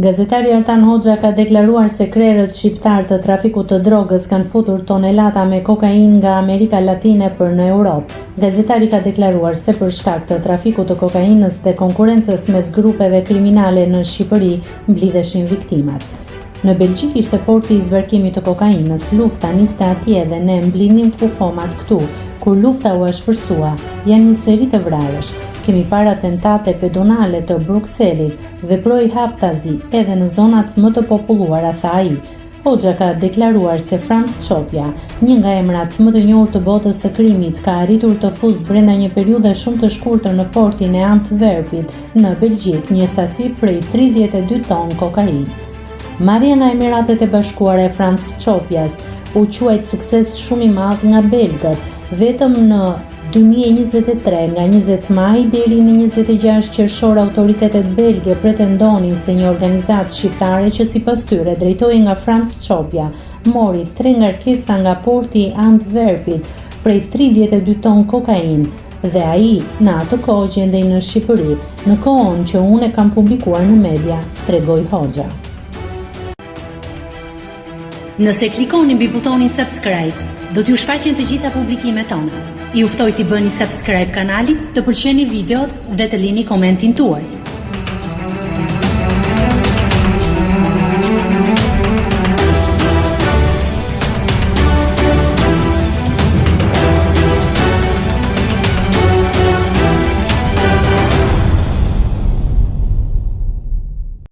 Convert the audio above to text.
Gazetari Artan Hoxha ka deklaruar se krerët shqiptarë të trafikut të drogës kanë futur tonelata me kokainë nga Amerika Latine për në Europë. Gazetari ka deklaruar se për shkak të trafikut të kokainës dhe konkurrencës mes grupeve kriminale në Shqipëri, mblidheshin viktimat. Në Belgjikë ishte porti i zbarkimit të kokainës, lufta niste atje dhe ne mblidhnim kufomat këtu. Kur lufta u ashpërsua, janë një seri të vrarësh. Kemi parë atentate pedonale të Brukselit, veproi haptazi edhe në zonat më të populluara, tha ai. Hoxha ka deklaruar se Franc Çopja, një nga emrat më të njohur të botës së krimit, ka arritur të fusë brenda një periudhe shumë të shkurtër në portin e Antwerpit, në Belgjikë, një sasi prej 32 ton kokainë. Marrja nga Emiratet e Bashkuara e Franc Çopjas u quajt sukses shumë i madh nga belgët, vetëm në 2023, nga 20 maj deri në 26 qershor autoritetet belge pretendonin se një organizatë shqiptare që sipas tyre drejtohej nga Franc Çopja, mori tre ngarkesa nga porti i Antwerpit prej 32 ton kokainë dhe ai në atë kohë gjendej në Shqipëri, në kohën që unë e kam publikuar në media, tregoi Hoxha. Nëse klikoni mbi butonin subscribe, do t'ju shfaqen të gjitha publikimet tona. Ju ftoj t'i bëni subscribe kanalit, të pëlqeni videot dhe të lini komentin tuaj.